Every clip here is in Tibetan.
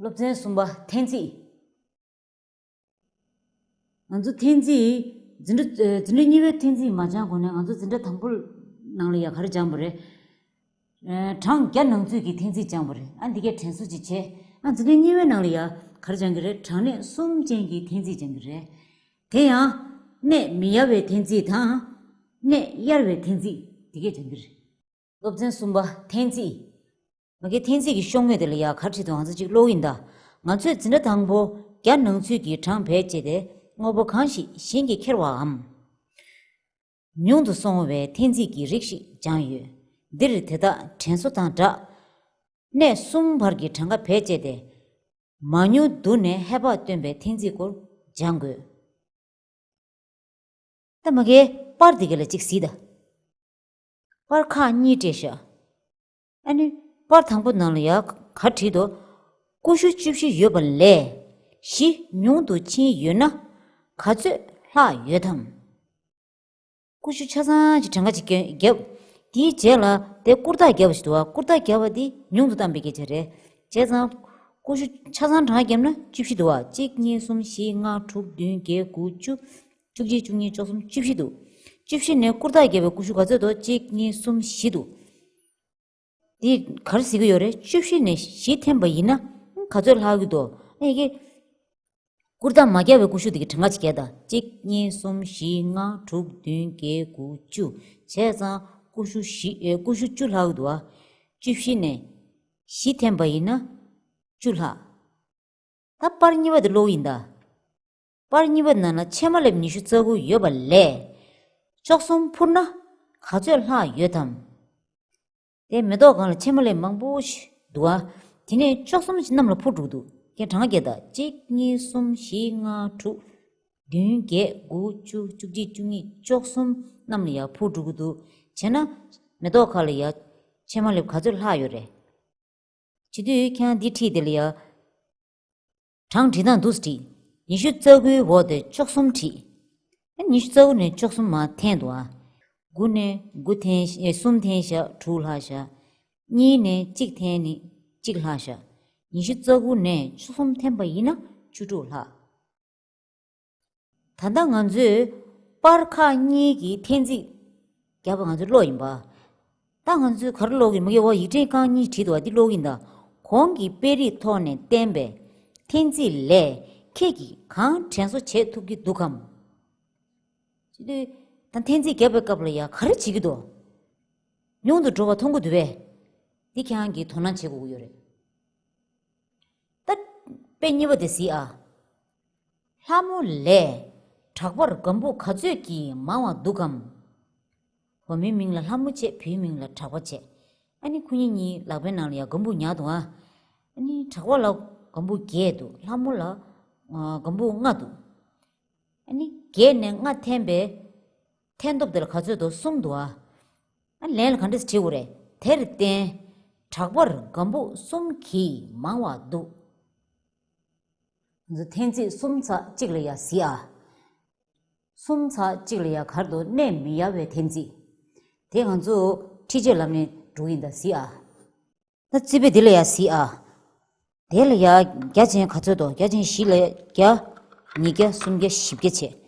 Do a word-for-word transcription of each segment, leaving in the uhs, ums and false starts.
སློབ་ཚན་གསུམ་པ། འཐེན་རྩིས། ང་ཚོ་འཐེན་རྩིས། འཛིན་གྲྭ་འཛིན་གྲྭ་གཉིས་པའི་འཐེན་རྩིས་མ་སྦྱང་གོང་ནས་ང་ཚོ་འཛིན་གྲྭ་དང་པོ་ནང་ལ་ཡ་ག་རེ་སྦྱངས་པ་རེད། གྲངས་བརྒྱ་ནང་ཚུད་ཀྱི་འཐེན་རྩིས་སྦྱངས་པ་རེད། ཨ་འདི་གས་དྲན་གསོ་ཅིག་བྱས། ཨ་འཛིན་གྲྭ་གཉིས་པའི་ནང་ལ་ཡ་ག་རེ་སྦྱང་གི་རེད། གྲངས་གནས་གསུམ་ཅན་གྱི་འཐེན་རྩིས་སྦྱང་གི་རེད། དེ་ཡང་གནས་མི་གཡར་བའི་འཐེན་རྩིས་དང་། གནས་གཡར་བའི་འཐེན་རྩིས་འདི་གས་སྦྱང་གི་རེད། སློབ་ཚན་གསུམ་པ། འཐེན་རྩིས། མ་གི་འཐེན་རྩིས་ཀྱི་ཤོག་ངོས་དེ་ལ་ཡ་ག་རེ་བྲིས་འདུག་ང་ཚོ་གཅིག་ཀློག་ཡིན་ད། ང་ཚོས་འཛིན་གྲྭ་དང་པོ་བརྒྱ་ནང་ཚུད་ཀྱི་གྲངས་བེད་སྤྱད་དེ་དངོས་པོ་གང་ཞིག་གཞན་གྱིས་ཁྱེར་བའམ། ཉུང་དུ་སོང་བའི་འཐེན་རྩིས་ཀྱི་རིགས་ཤིག་སྦྱངས་ཡོད། འདིར་དེ་དག་དྲན་གསོ་དང་སྦྲགས། གནས་གསུམ་བར་གྱི་གྲངས་ཀ་བེད་སྤྱད་དེ། མང་ཉུང་བསྡུར་ནས་ཧེ་བག་སྟོན་པའི་འཐེན་རྩིས་སྐོར་སྦྱང་དགོས། ད་མ་གིའི་པར་འདི་ག་ལ་གཅིག་གཟིགས་དང་། པར་ཁག་གཉིས་སྤྲད་ཤག་ཨ་ནི་པར་དང་པོ་ནང་ལ་ཡ་ག་བྲིས་འདུག་ཀུ་ཤུ་བཅུ་བཞི་ཡོད་པ་ལས་བཞི་ཉུང་དུ་ཕྱིན་ཡོད་ན་ག་ཚོད་ལྷག་ཡོད་དམ། ཀུ་ཤུ་ཆ་ཚང་གི་གྲངས་ཀ་ཅིག་བརྒྱབ། དེའི་རྗེས་ལ་དེ་བཀུར་རྟགས་བརྒྱབ་པ་ཞིག་འདུག་བ། བཀུར་རྟགས་བརྒྱབ་པ་དེ་ཉུང་དུ་བཏང་པའི་སྐད་ཆ་རེད། བྱས་ཙང་ཀུ་ཤུ་ཆ་ཚང་གྲངས་བརྒྱབ་ན་བཅུ་བཞི་འདུག་བ། གཅིག་གཉིས་གསུམ་བཞི་ལྔ་དྲུག་བདུན་བརྒྱད་དགུ་བཅུ། བཅུ་གཅིག་བཅུ་གཉིས་བཅུ་གསུམ་བཅུ་བཞི་འདུག་བཅུ་བཞི་ནས་བཀུར་རྟགས་བརྒྱབ་པའི་ཀུ་ཤུ་ག་ཚོད་འདུག་གཅིག་གཉིས་གསུམ་བཞི་འདུག་འདི་ག་རེ་ཟེར་གྱི་ཡོད་རེད། བཅུ་བཞི་ནས་བཞི་འཐེན་པ་ཡིན་ན་ག་ཚོད་ལྷག་གི་འདུག་ཨ་ཡི་གེ། བཀུར་རྟགས་མ་བརྒྱབ་པའི་ཀུ་ཤུ་དེ་གི་གྲངས་ཀ་ཅིག་བརྒྱབ་དང་། གཅིག་གཉིས་གསུམ་བཞི་ལྔ་དྲུག་བདུན་བརྒྱད་དགུ་བཅུ། བྱས་ཙང་ཀུ་ཤུ་བཞི་ཨེ་ཀུ་ཤུ་བཅུ་ལྷག་གི་འདུག་བ། བཅུ་བཞི་ནས་བཞི་འཐེན་པ་ཡིན་ན་བཅུ་ལྷག་ད་པར་གཉིས་པ་དེ་ཀློག་ཡིན་ད། པར་གཉིས་པ་ནང་ལ་ཕྱེ་མ་ལེབ་ཉི་ཤུ་རྩ་དགུ་ཡོད་པ་ལས་བཅུ་གསུམ་ཕུར་ན་ག་ཚོད་ལྷག་ཡོད་དམ། དེ་མེ་ཏོག་སྒང་ལ་ཕྱེ་མ་ལེབ་མང་པོ་ཞིག་འདུག་ཨ། དེ་ནས་བཅུ་གསུམ་ཞིག་གནམ་ལ་འཕུར་འགྲོ་གི་འདུག་ཁྱེད་གྲངས་བརྒྱབ་དང་། གཅིག་གཉིས་གསུམ་བཞི་ལྔ་དྲུག་བདུན་བརྒྱད་དགུ་བཅུ་བཅུ་གཅིག་བཅུ་གཉིས་བཅུ་གསུམ་གནམ་ལ་ཡར་འཕུར་འགྲོ་གི་འདུག་བྱས་ན་མེ་ཏོག་ཁ་ལ་ཡར་ཕྱེ་མ་ལེབ་ག་ཚོད་ལྷག་ཡོད་རེད། བྱེད་དུས་ཁྱེད་རང་འདི་བྲིས་དེ་ལ་ཡ། གྲངས་བྲིས་སྟངས་འདུག་སེ་བྲིས། ཉི་ཤུ་རྩ་དགུའི་འོག་ཏུ་བཅུ་གསུམ་བྲིས། ཨ་ཉི་ཤུ་རྩ་དགུ་ནས་བཅུ་གསུམ་མར་འཐེན་འདུག་ཨ། དགུ་ནས་དགུ་འཐེན་ཤག་གསུམ་འཐེན་ཤག་དྲུག་ལྷག་ཤག་གཉིས་ནས་གཅིག་འཐེན་ནས་གཅིག་ལྷག་ཤག་ཉི་ཤུ་རྩ་དགུ་ནས་བཅུ་གསུམ་འཐེན་པ་ཡིན་ན་བཅུ་དྲུག་ལྷག་ད་ལྟ་ང་ཚོས་པར་ཁག་གཉིས་ཀྱི་འཐེན་རྩིས་བརྒྱབ་པ་ང་ཚོས་ཀློག་ཡིན་པ། ད་ང་ཚོས་ག་རེ་ཀློག་གི་མ་གི་འོ་ཡིག་ཕྲེང་རྐང་གཉིས་བྲིས་འདུག་བ། འདི་ཀློག་གི་ཡིན་ད། གོང་གི་དཔེ་རིས་ཐོག་ནས་བསྟན་པའི་འཐེན་རྩིས་ལས་ཁྱེད་ཀྱིས་གང་དྲན་གསོ་བྱེད་ཐུབ་ཀྱི་འདུག་གམ། ཅི་སྟེ། ད་འཐེན་རྩིས་བརྒྱབ་པའི་སྐབས་ལ་ཡ་ག་རེ་བྱེད་ཀྱི་འདུག་ཉུང་དུ་འགྲོ་བ་མཐོང་གི་འདུག་པས། འདི་ཁྱེད་རང་གིས་དོ་སྣང་བྱེད་དགོས་ཀྱི་ཡོད་རེད། ད། དཔེ་གཉིས་པ་དེ་གཟིགས་ཨ། ལྷ་མོ་ལས་དྲག་པར་སྒམ་པོ་ག་ཚོད་ཀྱིས་མང་བ་འདུག་གམ། བུ་མོའི་མིང་ལ་ལྷ་མོ་བྱས། བུའི་མིང་ལ་དྲག་པ་བྱས། ཨ་ནི་ཁོ་གཉིས་གཉིས་ལག་པའི་ནང་ལ་ཡ་སྒམ་པོ་ཉར་འདུག་ཨ། ཨ་ནི་དྲག་པ་ལ་སྒམ་པོ་བརྒྱད་འདུག་ལྷ་མོ་ལ་ཨ་སྒམ་པོ་ལྔ་འདུག་ཨ་ནི་བརྒྱད་ནས་ལྔ་འཐེན་པའི་འཐེན་ཐོབ་དེ་ལ་ག་ཚོད་འདུག་གསུམ་འདུག་ཨ། ཨ་ལན་ལ་ག་འདྲས་བྲིས་དགོས་རེད། དེར་བརྟེན། དྲག་པར་སྒམ་པོ་གསུམ་གྱིས་མང་བ་འདུག་ང་ཚོ་འཐེན་རྩིས་གསུམ་ཚེག་གཅིག་ལ་ཡ་གཟིགས་ཨ། གསུམ་ཚེག་གཅིག་ལ་ཡ་ག་རེ་འདུག་གནས་མི་གཡར་བའི་འཐེན་རྩིས། དེ་ང་ཚོ་འཕྲུལ་ཆས་ལམ་ནས་འགྲོ་གི་ཡིན་ད། གཟིགས་ཨ། ད་རྩིས་དཔེ་འདི་ལ་ཡ་གཟིགས་ཨ། དེ་ལ་ཡ་བརྒྱ་ཅན་ག་ཚོད་འདུག་བརྒྱ་ཅན་བཞི་ལ་བརྒྱ། ཉིས་བརྒྱ། སུམ་བརྒྱ། བཞི་བརྒྱ་བྱས།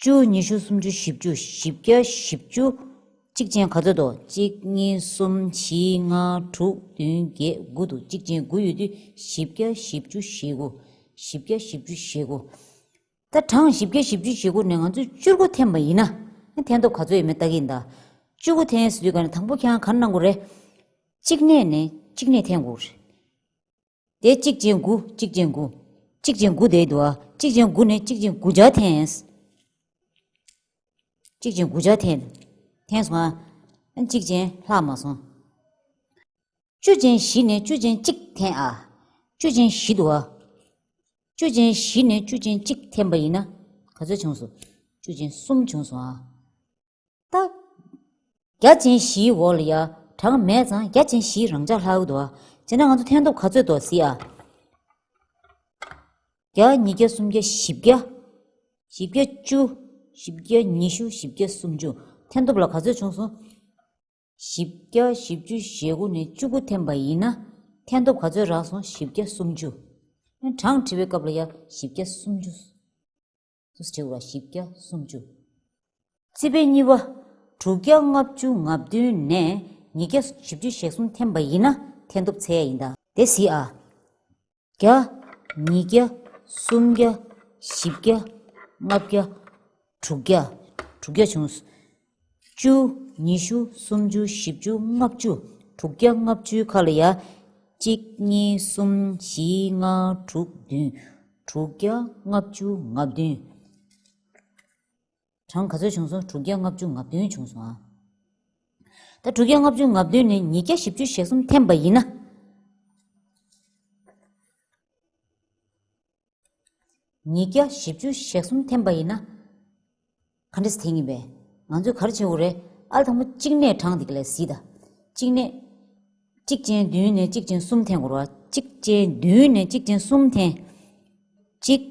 བཅུ། ཉི་ཤུ། སུམ་ཅུ། བཞི་བཅུ། བཞི་བརྒྱ། བཞི་བཅུ། གཅིག་ཅན་ག་ཚོད་འདུག་གཅིག་གཉིས། གསུམ། བཞི། ལྔ། དྲུག་བདུན། བརྒྱད། དགུ་འདུག་གཅིག་ཅན་དགུ་ཡོད་དུས་བཞི་བརྒྱ། བཞི་བཅུ། ཞེ་དགུ། བཞི་བརྒྱ། བཞི་བཅུ། ཞེ་དགུ། ད་གྲངས་བཞི་བརྒྱ། བཞི་བཅུ། ཞེ་དགུ་ནས་ང་ཚོས་བཅུ་དགུ་འཐེན་པ་ཡིན་ན། འཐེན་ཐོབ་ག་ཚོད་ཡོད་མེད་ལྟ་གི་ཡིན་ད། བཅུ་དགུ་འཐེན་ཟེར་དུས་ག་ནས་དང་པོ་ཁྱེད་རང་ག་རེ་གནང་དགོས་རེད། གཅིག་གནས་ནས་གཅིག་གནས་འཐེན་དགོས་རེད། དེ་གཅིག་ཅན་དགུ། གཅིག་ཅན་དགུ། གཅིག་ཅན་དགུ་དེ་འདུག་ཨ། གཅིག་ཅན་དགུ་ནས་གཅིག་ཅན་དགུ་བརྒྱ་འཐེན། གཅིག་ཅན་དགུ་བརྒྱ་འཐེན། འཐེན་སོང་ཨ། གཅིག་ཅན་ལྷག་མ་སོང་། བཅུ་ཅན་བཞི་ནས་བཅུ་ཅན་གཅིག་འཐེན་ཨ། བཅུ་ཅན་བཞི་འདུག་ཨ། བཅུ་ཅན་བཞི་ནས་བཅུ་ཅན་གཅིག་འཐེན་པ་ཡིན་ན་ག་ཚོད་བྱུང་སོང་། བཅུ་ཅན་གསུམ་བྱུང་སོང་ཨ། ད། བརྒྱ་ཅན་བཞིའི་འོག་ལ་ཡ་གྲངས་མེད་ཙང་བརྒྱ་ཅན་བཞིའི་རང་འཇགས་ལྷག་གི་འདུག་ཨ། བྱས་ན་ང་ཚོ་འཐེན་ཐོབ་ག་ཚོད་འདུག་གཟིགས་ཨ། བརྒྱ། ཉིས་བརྒྱ། སུམ་བརྒྱ། བཞི་བརྒྱ། བཞི་བརྒྱ་བཅུ། བཞི་བརྒྱ་ཉི་ཤུ། བཞི་བརྒྱ་སུམ་ཅུ། འཐེན་ཐོབ་ལ་ག་ཚོད་བྱུང་སོང་། བཞི་བརྒྱ། བཞི་བཅུ། ཞེ་དགུ་ནས་བཅུ་དགུ་འཐེན་པ་ཡིན་ན། ཐན་ཐོབ་ག་ཚོད་རག་སོང་། བཞི་བརྒྱ་སུམ་ཅུ། གྲངས་བྲིས་པའི་སྐབས་ལ་ཡ་བཞི་བརྒྱ་སུམ་ཅུ། དུ་བྲིས་པ་བཞི་བརྒྱ་སུམ་ཅུ། རྩིས་དཔེ་གཉིས་པ། དྲུག་བརྒྱ་ལྔ་བཅུ་ང་བདུན་ནས་ཉིས་བརྒྱ་བཞི་བཅུ་ཞེ་གསུམ་འཐེན་པ་ཡིན་ན་ཐན་ཐོབ་འཚོལ་ཡ་ཡིན་ད། དེ་གཟིགས་ཨ། བརྒྱ། ཉིས་བརྒྱ། སུམ་བརྒྱ། བཞི་བརྒྱ། ལྔ་བརྒྱ། དྲུག་བརྒྱ། དྲུག་བརྒྱ་བྱུང་། བཅུ། ཉི་ཤུ། སུམ་ཅུ། བཞི་བཅུ། ལྔ་བཅུ། དྲུག་བརྒྱ་ལྔ་བཅུའི་ཁ་ལ་ཡ། གཅིག་གཉིས། གསུམ། བཞི། ལྔ། དྲུག་བདུན། དྲུག་བརྒྱ་ལྔ་བཅུ་ང་བདུན། གྲངས་ག་ཚོད་བྱུང་སོང་། དྲུག་བརྒྱ་ལྔ་བཅུ་ང་བདུན་བྱུང་སོང་ཨ། ད་དྲུག་བརྒྱ་ལྔ་བཅུ་ང་བདུན་ནས་ཉིས་བརྒྱ་བཞི་བཅུ་ཞེ་གསུམ་འཐེན་པ་ཡིན་ན། ཉིས་བརྒྱ་བཞི་བཅུ་ཞེ་གསུམ་འཐེན་པ་ཡིན་ན། ག་འདྲས་འཐེན་ཡིན་པས། ང་ཚོས་ག་རེ་བྱེད་དགོས་རེད། ཨ་ལ་དང་པོ་གཅིག་ནས་གྲངས་འདི་ག་ལས་གཟིགས་ད། གཅིག་ནས། གཅིག་ཅན་བདུན་ནས་གཅིག་ཅན་གསུམ་འཐེན་དགོས་རེད་བ། གཅིག་ཅན་བདུན་ནས་གཅིག་ཅན་གསུམ་འཐེན། གཅིག་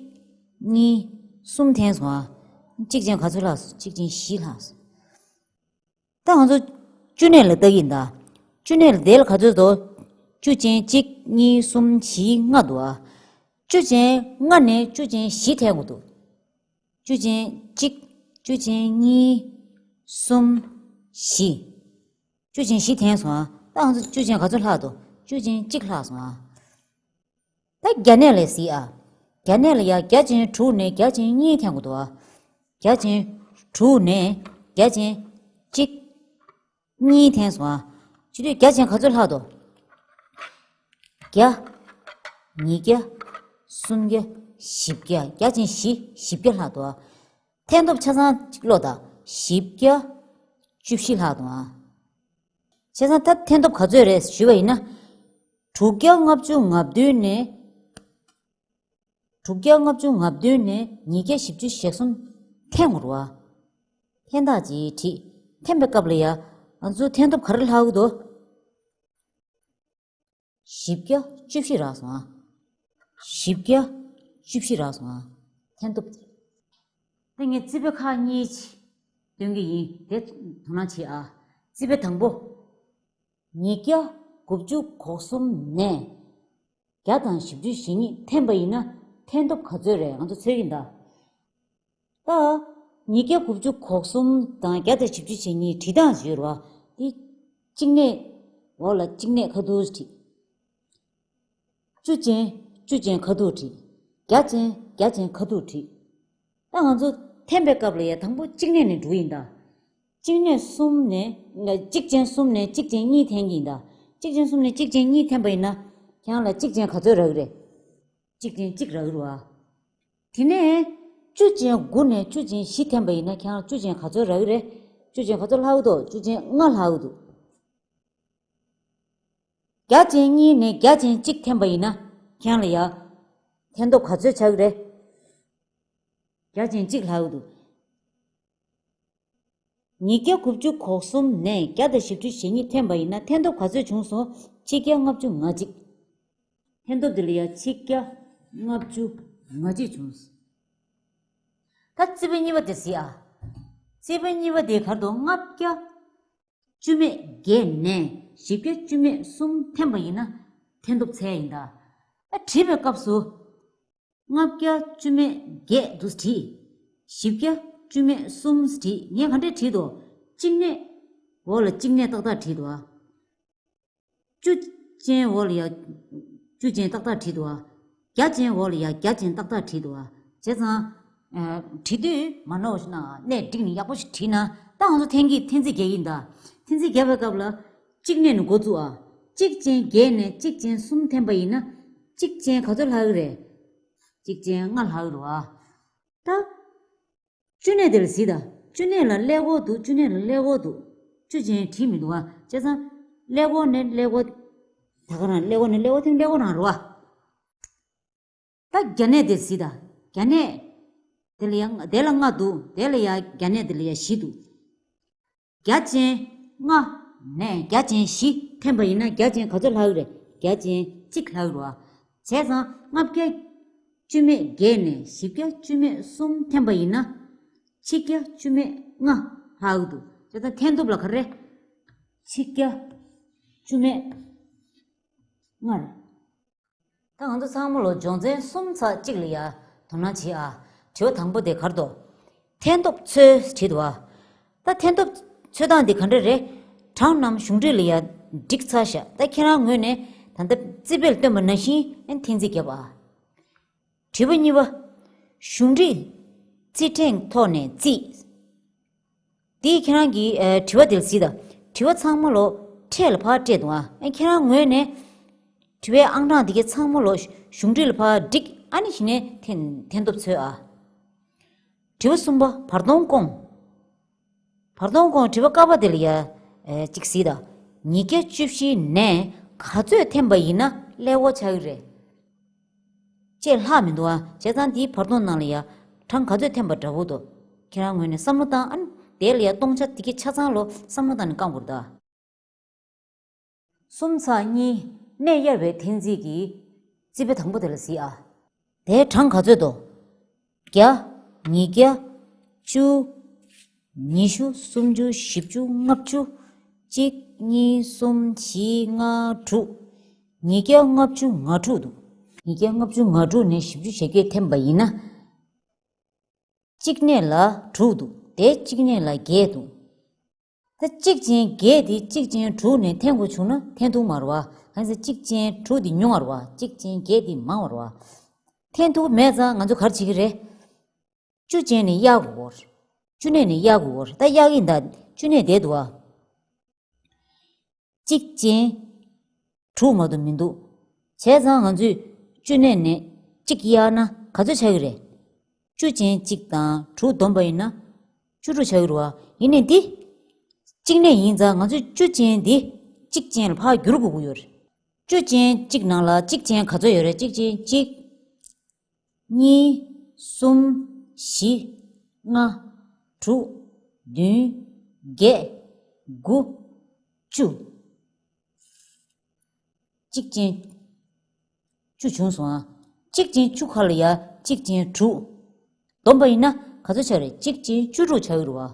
གཉིས། གསུམ་འཐེན་སོང་ཨ། གཅིག་ཅན་ག་ཚོད་ལྷག་སོང་། གཅིག་ཅན་བཞི་ལྷག་སོང་། ད་ང་ཚོ་བཅུ་གནས་ལ་བལྟ་གི་ཡིན་ད། བཅུ་གནས་ལ་དེ་ལ་ག་ཚོད་འདུག་བཅུ་ཅན་གཅིག་གཉིས། གསུམ། བཞི། ལྔ་འདུག་ཨ། བཅུ་ཅན་ལྔ་ནས་བཅུ་ཅན་བཞི་འཐེན་དགོས་འདུག་བཅུ་ཅན་གཅིག་བཅུ་ཅན་གཉིས། གསུམ། བཞི། བཅུ་ཅན་བཞི་འཐེན་སོང་ཨ། ད་ང་ཚོ་བཅུ་ཅན་ག་ཚོད་ལྷག་འདུག་བཅུ་ཅན་གཅིག་ལྷག་སོང་ཨ། ད་བརྒྱ་གནས་ལ་གཟིགས་ཨ། བརྒྱ་གནས་ལ་ཡ་བརྒྱ་ཅན་དྲུག་ནས་བརྒྱ་ཅན་གཉིས་འཐེན་དགོས་འདུག་ཨ། བརྒྱ་ཅན་དྲུག་ནས་བརྒྱ་ཅན་གཅིག་གཉིས་འཐེན་སོང་ཨ། བྱེད་དུས་བརྒྱ་ཅན་ག་ཚོད་ལྷག་འདུག་བརྒྱ། ཉིས་བརྒྱ། སུམ་བརྒྱ། བཞི་བརྒྱ། བརྒྱ་ཅན་བཞི་བཞི་བརྒྱ་ལྷག་འདུག་ཨ། ཐན་ཐོབ་ཆ་ཚང་གཅིག་ཀློག་དང་། བཞི་བརྒྱ་བཅུ་བཞི་ལྷག་འདུག་ཨ། བྱས་ཙང་ད་ཐན་ཐོབ་ག་ཚོད་རེད་ཞུས་པ་ཡིན་ན། དྲུག་བརྒྱ་ལྔ་བཅུ་ང་བདུན་ནས། དྲུག་བརྒྱ་ལྔ་བཅུ་ང་བདུན་ནས་ཉིས་བརྒྱ་བཞི་བཅུ་ཞེ་གསུམ་འཐེན་དགོས་རེད་བ། འཐེན་སྟངས་ཅིག་བྲིས། འཐེན་པའི་སྐབས་ལ་ཡ། ང་ཚོ་ཐན་ཐོབ་ག་རེ་ལྷག་གི་འདུག་བཞི་བརྒྱ་བཅུ་བཞི་རག་སོང་ཨ། བཞི་བརྒྱ་བཅུ་བཞི་རག་སོང་ཨ། ཐན་ཐོབ། ད་ངས་རྩིས་དཔེ་ཁག་གཉིས་སྟོན་གྱི་ཡིན། དེ་དོ་སྣང་བྱེད་ཨ། རྩིས་དཔེ་དང་པོ། ཉིས་བརྒྱ་དགུ་བཅུ་གོ་གསུམ་ནས་བརྒྱ་དང་བཞི་བཅུ་ཞེ་གཉིས་འཐེན་པ་ཡིན་ན་ཐན་ཐོབ་ག་ཚོད་རེད། ང་ཚོ་འཚོལ་གྱི་ཡིན་ད། ད། ཉིས་བརྒྱ་དགུ་བཅུ་གོ་གསུམ་དང་བརྒྱ་དང་བཞི་བཅུ་ཞེ་གཉིས་བྲིས་སྟངས་ཡོད་རེད་བ། དེ། གཅིག་གནས། འོག་ལ་གཅིག་གནས་ཁ་ཐུག་བྲིས། བཅུ་ཅན། བཅུ་ཅན་ཁ་ཐུག་བྲིས། བརྒྱ་ཅན། བརྒྱ་ཅན་ཁ་ཐུག་བྲིས། ད་ང་ཚོ་འཐེན་པའི་སྐབས་ལ་ཡ་དང་པོ་གཅིག་གནས་ནས་འགྲོ་ཡིན་ད། གཅིག་གནས་གསུམ་ནས། གཅིག་ཅན་གསུམ་ནས་གཅིག་ཅན་གཉིས་འཐེན་གྱི་ཡིན་ད། གཅིག་ཅན་གསུམ་ནས་གཅིག་ཅན་གཉིས་འཐེན་པ་ཡིན་ན། ཁྱེད་རང་ལ་གཅིག་ཅན་ག་ཚོད་རག་གི་རེད། གཅིག་ཅན་གཅིག་རག་གི་རེད་བ། དེ་ནས་བཅུ་ཅན་དགུ་ནས་བཅུ་ཅན་བཞི་འཐེན་པ་ཡིན་ན་ཁྱེད་རང་བཅུ་ཅན་ག་ཚོད་རག་གི་རེད། བཅུ་ཅན་ག་ཚོད་ལྷག་གི་འདུག་བཅུ་ཅན་ལྔ་ལྷག་གི་འདུག་བརྒྱ་ཅན་གཉིས་ནས་བརྒྱ་ཅན་གཅིག་འཐེན་པ་ཡིན་ན་ཁྱེད་རང་ལ་ཡ། ཐན་ཐོབ་ག་ཚོད་ཆགས་ཀྱི་རེད། བརྒྱ་ཅན་གཅིག་ལྷག་གི་འདུག་ཉིས་བརྒྱ་དགུ་བཅུ་གོ་གསུམ་ནས་བརྒྱ་དང་བཞི་བཅུ་ཞེ་གཉིས་འཐེན་པ་ཡིན་ན་ཐན་ཐོབ་ག་ཚོད་བྱུང་སོང་། ཆིག་བརྒྱ་ལྔ་བཅུ་ང་གཅིག་ཐན་ཐོབ་དེ་ལ་ཡ་ཆིག་བརྒྱ་ལྔ་བཅུ་ང་གཅིག་བྱུང་སོང་། ད་རྩིས་དཔེ་གཉིས་པ་དེ་གཟིགས་ཨ། རྩིས་དཔེ་གཉིས་པ་དེ་ག་རེ་འདུག་ལྔ་བརྒྱ་བཅུ་མེད་བརྒྱད་ནས་བཞི་བརྒྱ་བཅུ་མེད་གསུམ་འཐེན་པ་ཡིན་ན་ཐན་ཐོབ་འཚོལ་ཡ་ཡིན་ད། ཨ། བྲིས་པའི་སྐབས་སུ། ལྔ་བརྒྱ་བཅུ་མེད་བརྒྱད་འདུག་བྲིས། བཞི་བརྒྱ་བཅུ་མེད་གསུམ་བྲིས། ངས་ག་འདྲས་བྲིས་འདུག་གཅིག་གནས། འོག་ལ་གཅིག་གནས་ཏག་ཏག་བྲིས་འདུག་ཨ། བཅུ་ཅན་འོག་ལ་ཡ། བཅུ་ཅན་ཏག་ཏག་བྲིས་འདུག་ཨ། བརྒྱ་ཅན་འོག་ལ་ཡ་བརྒྱ་ཅན་ཏག་ཏག་བྲིས་འདུག་ཨ། བྱས་ཙང་། ཨ། བྲིས་དུས་མ་ནོར་ཞིག་ན་གནས་འགྲིག་ནས་ཡག་པོ་ཞིག་བྲིས་ན། ད་ང་ཚོ་འཐེན་གྱི་འཐེན་རྩིས་རྒྱག་གི་ཡིན་ད། འཐེན་རྩིས་རྒྱག་པའི་སྐབས་ལ། གཅིག་གནས་ནས་འགོ་བཙུགས་ཨ། གཅིག་ཅན་བརྒྱད་ནས་གཅིག་ཅན་གསུམ་འཐེན་པ་ཡིན་ན། གཅིག་ཅན་ག་ཚོད་ལྷག་གི་རེད། གཅིག་ཅན་ལྔ་ལྷག་གི་རེད་བ། ད། བཅུ་གནས་དེ་ལ་གཟིགས་དང་། བཅུ་གནས་ལ་ཀླད་ཀོར་འདུག་བཅུ་གནས་ལ་ཀླད་ཀོར་འདུག་བཅུ་ཅན་བྲིས་མི་འདུག་བ། བྱས་ཙང་། ཀླད་ཀོར་ནས་ཀླད་ཀོར། ད་ག་རང་ཀླད་ཀོར་ནས་ཀླད་ཀོར་འཐེན། ཀླད་ཀོར་རང་རེད་བ། ད་བརྒྱ་གནས་དེ་གཟིགས་དང་། བརྒྱ་གནས། དེ་ལ་ཡང་དེ་ལ་ལྔ་འདུག་དེ་ལ་ཡང་བརྒྱ་གནས་དེ་ལ་ཡང་བཞི་འདུག་བརྒྱ་ཅན་ལྔ་ནས་བརྒྱ་ཅན་བཞི་འཐེན་པ་ཡིན་ན་བརྒྱ་ཅན་ག་ཚོད་ལྷག་གི་རེད། བརྒྱ་ཅན་གཅིག་ལྷག་གི་རེད་བ། བྱས་ཙང་ལྔ་བརྒྱ་བཅུ་མེད་བརྒྱད་ནས་བཞི་བརྒྱ་བཅུ་མེད་གསུམ་འཐེན་པ་ཡིན་ན། ཆིག་བརྒྱ་བཅུ་མེད་ལྔ་ལྷག་གི་འདུག་བྱས་ཙང་འཐེན་ཐུབ་ལ་ག་རེ། ཆིག་བརྒྱ་བཅུ་མེད་ ལྔ་རེད། ད་ང་ཚོ་ཚང་མ་ལོ་སྦྱོང་ཚན་གསུམ་ཚེག་གཅིག་ལ་ཡ་དོ་སྣང་བྱེད་ཨ། དྲི་བ་དང་པོ་དེ་ག་རེ་འདུག་འཐེན་ཐོབ་འཚོལ་བྲིས་འདུག་ཨ། ད་འཐེན་ཐོབ་འཚོལ་སྟངས་དེ་ག་འདྲ་རེད། གྲངས་རྣམས་གཞུང་འབྲེལ་ལ་ཡ་བསྒྲིགས་ཚར་ཤག་ད་ཁྱེད་རང་ངོས་ནས་ད་ལྟ་རྩིས་དཔེ་ལ་སྟོན་པ་ནང་བཞིན་ཨན་འཐེན་རྩིས་བརྒྱབ་ཨ། དྲི་བ་གཉིས་པ། གཞུང་འབྲེལ་རྩིས་ཕྲེང་ཐོག་ནས་རྩིས། དེ་ཁྱེད་རང་གིས་ཨ་དྲི་བ་དེ་ལ་གཟིགས་དང་། དྲི་བ་ཚང་མ་ལོ་ཕྲད་ལ་ཕར་སྤྲད་འདུག་ཨ། ཨ་ཁྱེད་རང་ངོས་ནས་དྲི་བའི་ཨང་གྲངས་དེ་གའི་ཚང་མ་ལོ་གཞུང་འབྲེལ་ལ་ཕར་བསྒྲིགས། ཨ་ནི་གཞི་ནས་འཐེན་འཐེན་ཐོབ་འཚོལ་ཨ། དྲི་བ་གསུམ་པ། བར་སྟོང་སྐོང་། བར་སྟོང་སྐོང་དྲི་བ་ཀ་པ་དེ་ལ་ཡ་ཨེ་གཅིག་གཟིགས་དང་། ཉིས་བརྒྱ་བཅུ་བཞི་ནས་ག་ཚོད་འཐེན་པ་ཡིན་ན་ཀླད་ཀོར་ཆགས་ཀྱི་རེད། ཅེས་ལྷག་མི་འདུག་ཨ། བྱས་ཙང་དེའི་བར་སྟོང་ནང་ལ་ཡ་གྲངས་ག་ཚོད་འཐེན་པ་འདྲ་པོ་འདུག་ཁྱེད་རང་ངོས་ནས་བསམ་བློ་བཏང་ཨ། དེ་ལ་ཡ་སྟོང་ཆ་དེ་གའི་ཆ་ཚང་ལོ་བསམ་བློ་བཏང་ནས་བསྐང་དགོས་རེད་ད། གསུམ་ཚེག་གཉིས། གནས་གཡར་བའི་འཐེན་རྩིས་ཀྱི་རྩིས་དཔེ་དང་པོ་དེ་ལ་གཟིགས་ཨ། དེའི་གྲངས་ག་ཚོད་འདུག་བརྒྱ། ཉིས་བརྒྱ། བཅུ། ཉི་ཤུ། སུམ་ཅུ། བཞི་བཅུ། ལྔ་བཅུ། གཅིག་གཉིས། གསུམ། བཞི། ལྔ། དྲུག་ཉིས་བརྒྱ་ལྔ་བཅུ་ང་དྲུག་འདུག་ཉིས་བརྒྱ་ལྔ་བཅུ་ང་དྲུག་ནས་བཞི་བཅུ་ཞེ་བརྒྱད་འཐེན་པ་ཡིན་ན། གཅིག་གནས་ལ་དྲུག་འདུག་དེ་གཅིག་གནས་ལ་བརྒྱད་འདུག་ད་གཅིག་ཅན་བརྒྱད་དེ་གཅིག་ཅན་དྲུག་ནས་འཐེན་དགོས་བྱུང་ན་འཐེན་ཐུབ་མ་རེད་བ། གང་ཟེར་གཅིག་ཅན་དྲུག་དེ་ཉུང་བ་རེད་བ། གཅིག་ཅན་བརྒྱད་དེ་མང་བ་རེད་བ། འཐེན་ཐུབ་མེད་ཙང་ང་ཚོ་ག་རེ་བྱེད་ཀྱི་རེད། བཅུ་ཅན་ནས་གཡར་དགོས་གོ། བཅུ་གནས་ནས་གཡར་དགོས་གོ། ད་གཡར་གྱི་ཡིན་ད། བཅུ་གནས་བསྡད་འདུག་བ། གཅིག་ཅན་དྲུག་མ་གཏོགས་མི་འདུག་བྱས་ཙང་ང་ཚོས་བཅུ་གནས་ནས་གཅིག་གཡར་ན་ག་ཚོད་ཆགས་ཀྱི་རེད། བཅུ་ཅན་གཅིག་དང་དྲུག་བསྡོམས་པ་ཡིན་ན་བཅུ་དྲུག་ཆགས་ཀྱི་རེད་བ། ཡིན་ནའི་འདི་གཅིག་གནས་ཡིན་ཙང་ང་ཚོས་བཅུ་ཅན་འདི་གཅིག་ཅན་ལ་ཕར་བསྒྱུར་དགོས་ཀྱི་ཡོད་རེད། བཅུ་ཅན་གཅིག་ནང་ལ་གཅིག་ཅན་ག་ཚོད་ཡོད་རེད། གཅིག་ཅན་གཅིག་གཉིས། གསུམ། བཞི། ལྔ། དྲུག་བདུན། བརྒྱད། དགུ། བཅུ། གཅིག་ཅན་བཅུ་བྱུང་སོང་ཨ། གཅིག་ཅན་བཅུ་ཁ་ལ་ཡ་གཅིག་ཅན་དྲུག་བསྡོམས་པ་ཡིན་ན་ག་ཚོད་ཆགས་རེད། གཅིག་ཅན་བཅུ་དྲུག་ཆགས་ཀྱི་རེད་བ།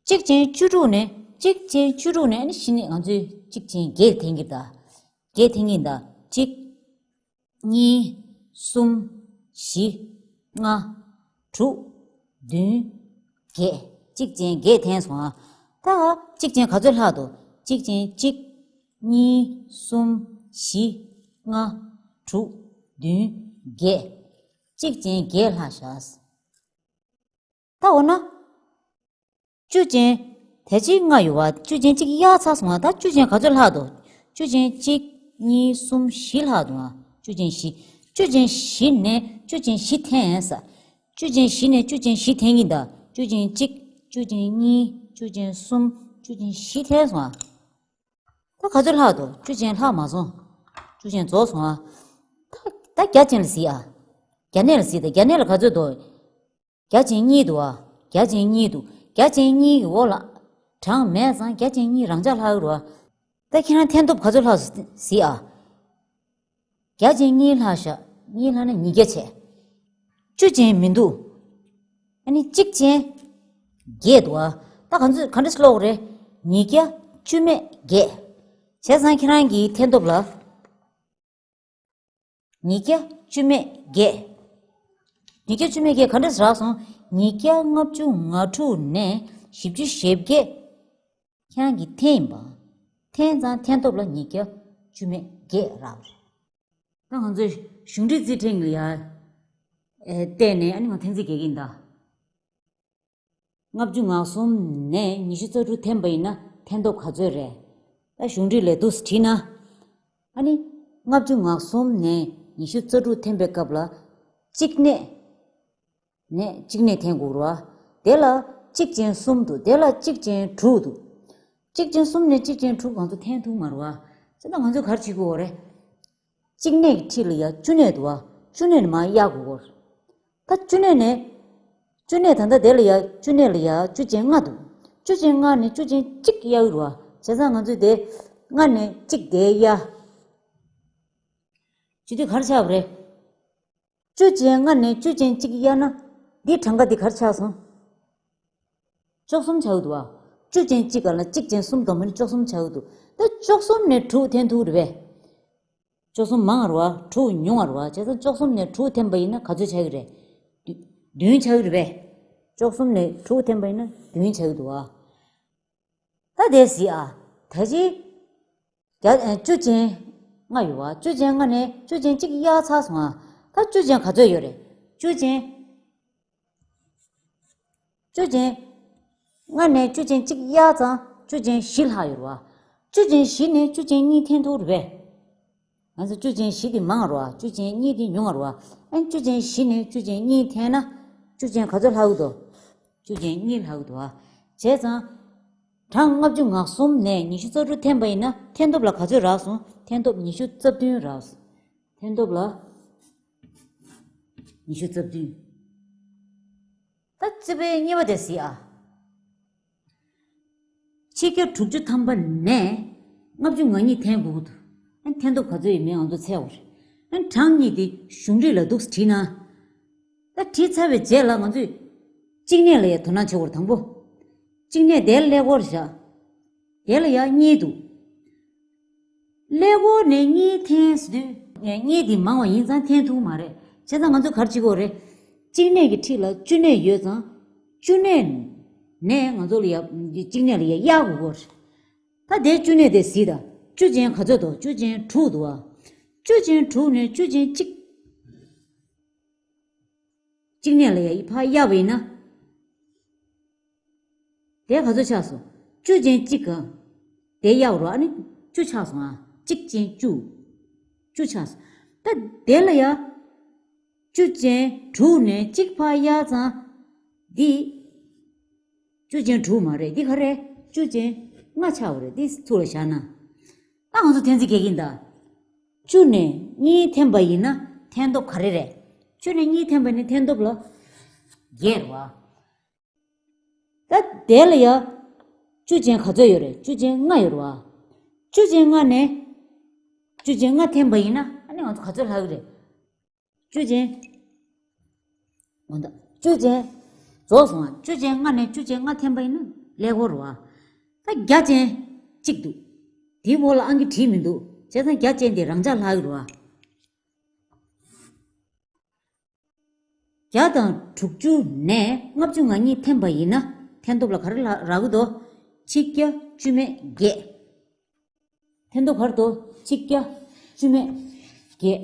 གཅིག་ཅན་བཅུ་དྲུག་ནས་གཅིག་ཅན་བཅུ་དྲུག་ནས་ཨ་ནི་གཞི་ནས་ང་ཚོས་གཅིག་ཅན་བརྒྱད་འཐེན་གྱི་ད། བརྒྱད་འཐེན་གྱི་ད། གཅིག་གཉིས། གསུམ། བཞི། ལྔ། དྲུག་བདུན། བརྒྱད། གཅིག་ཅན་བརྒྱད་འཐེན་སོང་ཨ། ད་གཅིག་ཅན་ག་ཚོད་ལྷག་འདུག་གཅིག་ཅན་གཅིག་གཉིས། གསུམ། བཞི། ལྔ། དྲུག་བདུན། བརྒྱད། གཅིག་ཅན་བརྒྱད་ལྷག་ཤག་ད་འོ་ན། བཅུ་ཅན། དེ་གཅིག་ལྔ་ཡོད་བ། བཅུ་ཅན་གཅིག་གཡར་ཚར་སོང་བ། ད་བཅུ་ཅན་ག་ཚོད་ལྷག་འདུག་བཅུ་ཅན་གཅིག་གཉིས། གསུམ། བཞི་ལྷག་འདུག་ཨ། བཅུ་ཅན་བཞི། བཅུ་ཅན་བཞི་ནས་བཅུ་ཅན་བཞི་འཐེན་ཡིན་ས། བཅུ་ཅན་བཞི་ནས་བཅུ་ཅན་བཞི་འཐེན་གྱི་ད། བཅུ་ཅན་གཅིག་བཅུ་ཅན་གཉིས། བཅུ་ཅན་གསུམ། བཅུ་ཅན་བཞི་འཐེན་སོང་ཨ། ད་ག་ཚོད་ལྷག་འདུག་བཅུ་ཅན་ལྷག་མ་སོང་། བཅུ་ཅན་རྫོགས་སོང་ཨ། ད་ད་བརྒྱ་ཅན་ལ་གཟིགས་ཨ། བརྒྱ་གནས་ལ་གཟིགས་ད། བརྒྱ་གནས་ལ་ག་ཚོད་འདུག་བརྒྱ་ཅན་གཉིས་འདུག་ཨ། བརྒྱ་ཅན་གཉིས་འདུག་བརྒྱ་ཅན་གཉིས་ཀྱི་འོག་ལ་གྲངས་མེད་ཙང་བརྒྱ་ཅན་གཉིས་རང་འཇགས་ལྷག་གི་རེད་བ། ད་ཁྱེད་རང་འཐེན་ཐོབ་ག་ཚོད་ལྷག་སོང་གཟིགས་ཨ། བརྒྱ་ཅན་གཉིས་ལྷག་ཤག་གཉིས་ལྷག་ན་ཉིས་བརྒྱ་བྱས། བཅུ་ཅན་མི་འདུག་ཨ་ནི་གཅིག་ཅན་བརྒྱད་འདུག་ཨ། ད་ག་ཚོད་ག་འདྲས་ཀློག་རེད། ཉིས་བརྒྱ་བཅུ་མེད་བརྒྱད། བྱས་ཙང་ཁྱེད་རང་གི་འཐེན་ཐོབ་ལ། ཉིས་བརྒྱ་བཅུ་མེད་བརྒྱད། ཉིས་བརྒྱ་བཅུ་མེད་བརྒྱད་ག་འདྲས་རག་སོང་། ཉིས་བརྒྱ་ལྔ་བཅུ་ང་དྲུག་ནས་བཞི་བཅུ་ཞེ་བརྒྱད། ཁྱེད་རང་གི་འཐེན་ཡིན་པ། འཐེན་ཙང་འཐེན་ཐོབ་ལ་ཉིས་བརྒྱ་བཅུ་མེད་བརྒྱད་རག་པ་རེད། ད་ང་ཚོས་གཞུང་འབྲེལ་རྩིས་ཕྲེང་ལ་ཡ། ཨེ་བལྟས་ནས་ཨ་ནི་ང་འཐེན་རྩིས་རྒྱག་གི་ཡིན་ད། ལྔ་བཅུ་ང་གསུམ་ནས་ཉི་ཤུ་རྩ་དྲུག་འཐེན་པ་ཡིན་ན་འཐེན་ཐོབ་ག་ཚོད་རེད། ད་གཞུང་འབྲེལ་ལས་འདུག་སེ་བྲིས་ན། ཨ་ནི། ལྔ་བཅུ་ང་གསུམ་ནས་ཉི་ཤུ་རྩ་དྲུག་འཐེན་པའི་སྐབས་ལ། གཅིག་གནས། ནས་གཅིག་གནས་འཐེན་དགོས་རེད་བ། དེ་ལ་གཅིག་ཅན་གསུམ་འདུག་དེ་ལ་གཅིག་ཅན་དྲུག་འདུག་གཅིག་ཅན་གསུམ་ནས་གཅིག་ཅན་དྲུག་ང་ཚོ་འཐེན་ཐུབ་མ་རེད་བ། བྱས་ན་ང་ཚོས་ག་རེ་བྱེད་དགོས་རེད། གཅིག་གནས་ཀྱི་འཁྲིས་ལ་ཡ་བཅུ་གནས་འདུག་བ། བཅུ་གནས་ནས་མར་གཡར་དགོས་གོ། ད་བཅུ་གནས་ནས། བཅུ་གནས་ད་ལྟ་དེ་ལ་ཡ་བཅུ་གནས་ལ་ཡ་བཅུ་ཅན་ལྔ་འདུག་བཅུ་ཅན་ལྔ་ནས་བཅུ་ཅན་གཅིག་གཡར་གྱི་རེད་བ། བྱས་ཙང་ང་ཚོས་དེ་ལྔ་ནས་གཅིག་དེ་གཡར། བྱེད་དུས་ག་རེ་ཆགས་པ་རེད། བཅུ་ཅན་ལྔ་ནས་བཅུ་ཅན་གཅིག་གཡར་ན། འདིའི་གྲངས་ཀ་འདི་ག་རེ་ཆགས་སོང་། བཅུ་གསུམ་ཆགས་ཀྱི་འདུག་བ། བཅུ་ཅན་གཅིག་ག་ལ་གཅིག་ཅན་གསུམ་བསྡོམས་ན་བཅུ་གསུམ་ཆགས་ཀྱི་འདུག་ད་བཅུ་གསུམ་ནས་དྲུག་འཐེན་ཐུབ་རེད་པས། བཅུ་གསུམ་མང་བ་རེད་བ། དྲུག་ཉུང་བ་རེད་བ། བྱས་ཙང་བཅུ་གསུམ་ནས་དྲུག་འཐེན་པ་ཡིན་ན་ག་ཚོད་ཆགས་ཀྱི་རེད། བདུན་ཆགས་ཀྱི་རེད་པས། བཅུ་གསུམ་ནས་དྲུག་འཐེན་པ་ཡིན་ན་བདུན་ཆགས་ཀྱི་འདུག་བ། ད་དེ་གཟིགས་ཨ། ད་ཅི། བརྒྱ་ཨ། བཅུ་ཅན་ལྔ་ཡོད་བ། བཅུ་ཅན་ལྔ་ནས་བཅུ་ཅན་གཅིག་གཡར་ཚར་སོང་ཨ། ད་བཅུ་ཅན་ག་ཚོད་ཡོད་རེད། བཅུ་ཅན། བཅུ་ཅན། ལྔ་ནས་བཅུ་ཅན་གཅིག་གཡར་ཙང་བཅུ་ཅན་བཞི་ལྷག་ཡོད་རེད་བ། བཅུ་ཅན་བཞི་ནས་བཅུ་ཅན་གཉིས་འཐེན་ཐུབ་རེད་པས། ང་ཚོ་བཅུ་ཅན་བཞི་དེ་མང་བ་རེད་བ། བཅུ་ཅན་གཉིས་དེ་ཉུང་བ་རེད་བ། ཨ་ནི་བཅུ་ཅན་བཞི་ནས་བཅུ་ཅན་གཉིས་འཐེན་ན་བཅུ་ཅན་ག་ཚོད་ལྷག་གི་འདུག་བཅུ་ཅན་གཉིས་ལྷག་གི་འདུག་བ། བྱས་ཙང་། གྲངས་ལྔ་བཅུ་ང་གསུམ་ནས་ཉི་ཤུ་རྩ་དྲུག་འཐེན་པ་ཡིན་ན་འཐེན་ཐོབ་ལ་ག་ཚོད་རག་སོང་། འཐེན་ཐོབ་ཉི་ཤུ་རྩ་བདུན་རག་སོང་། འཐེན་ཐོབ་ལ་ཉི་ཤུ་རྩ་བདུན། ད་རྩིས་པའི་གཉིས་པ་དེ་གཟིགས་ཨ། ཆིག་བརྒྱ་དྲུག་ཅུ་ཐམ་པ་ནས་ལྔ་བཅུ་ང་གཉིས་འཐེན་དགོས་ཀྱི་འདུག་ཨ་ནི་འཐེན་ཐོབ་ག་ཚོད་ཡོད་མེད་ང་ཚོ་འཚོལ་དགོས་རེད། ཨ་ནི་གྲངས་གཉིས་དེ་གཞུང་འགྲིག་ལ་འདུག་སེ་བྲིས་ན། ད་བྲིས་ཚར་བའི་རྗེས་ལ་ང་ཚོས་གཅིག་གནས་ལ་ཡ་དོ་སྣང་བྱེད་དགོས་རེད་དང་པོ། གཅིག་གནས་དེ་ཀླད་ཀོར་བཞག་དེ་ལ་ཡ་གཉིས་འདུག་ཀླད་ཀོར་ནས་གཉིས་འཐེན་ཟེར་དུས་གཉིས་དེ་མང་བ་ཡིན་ཙང་འཐེན་ཐུབ་མ་རེད། བྱས་ཙང་ང་ཚོ་ག་རེ་བྱེད་དགོས་རེད། གཅིག་གནས་ཀྱི་འཁྲིས་ལ་བཅུ་གནས་ཡོད་ཙང་བཅུ་གནས་ནས་ང་ཚོ་ལ་ཡ་གཅིག་གནས་ལ་ཡ་གཡར་དགོས་ཀྱི་རེད། ད་དེ་བཅུ་གནས་དེ་གཟིགས་དང་། བཅུ་ཅན་ག་ཚོད་འདུག་བཅུ་ཅན་དྲུག་འདུག་བ། བཅུ་ཅན་དྲུག་ནས་བཅུ་ཅན་གཅིག་གཅིག་གནས་ལ་ཡ་ཡི་ཕར་གཡར་བ་ཡིན་ན། དེ་ག་ཚོད་ཆགས་སོང་། བཅུ་ཅན་གཅིག་ག་དེ་གཡར་བ་རེད་བ། ཨ་ནི་བཅུ་ཆགས་སོང་ཨ། གཅིག་ཅན་བཅུ། བཅུ་ཆགས་སོང་། ད་དེ་ལ་ཡ། བཅུ་ཅན་དྲུག་ནས་གཅིག་ཕར་གཡར་ཙང་། འདི། བཅུ་ཅན་དྲུག་མ་རེད། འདི་ག་རེ། བཅུ་ཅན་ལྔ་ཆགས་པ་རེད། འདི་ཚུར་ལ་བཞག་ན། ད་ང་ཚོ་འཐེན་རྩིས་རྒྱག་གི་ཡིན་ད། བཅུ་ནས་གཉིས་འཐེན་པ་ཡིན་ན་འཐེན་ཐོབ་ག་རེ་རེད། བཅུ་ནས་གཉིས་འཐེན་པ་ནི་འཐེན་ཐོབ་ལ། བརྒྱད་རེད་བ། ད་དེ་ལ་ཡ། བཅུ་ཅན་ག་ཚོད་ཡོད་རེད། བཅུ་ཅན་ལྔ་ཡོད་རེད་བ། བཅུ་ཅན་ལྔ་ནས། བཅུ་ཅན་ལྔ་འཐེན་པ་ཡིན་ན་ཨ་ནི་ང་ཚོ་ག་ཚོད་ལྷག་གི་རེད། བཅུ་ཅན། འོ་ད་བཅུ་ཅན། རྫོགས་སོང་བ། བཅུ་ཅན་ལྔ་ནས་བཅུ་ཅན་ལྔ་འཐེན་པ་ཡིན་ན་ཀླད་ཀོར་རེད་བ། ད་བརྒྱ་ཅན་གཅིག་འདུག་དེའི་འོག་ལ་ཨང་ཀི་བྲིས་མི་འདུག་བྱས་ཙང་བརྒྱ་ཅན་དེ་རང་འཇགས་ལྷག་གི་རེད་བ། བརྒྱ་དང་དྲུག་ཅུ་ནས་ལྔ་བཅུ་ང་གཉིས་འཐེན་པ་ཡིན་ན་འཐེན་ཐོབ་ལ་ག་རེ་ལ་རག་གི་འདུག་ཆིག་བརྒྱ་བཅུ་མེད་བརྒྱད། འཐེན་ཐོབ་ག་རེ་འདུག་ཆིག་བརྒྱ་བཅུ་མེད་བརྒྱད།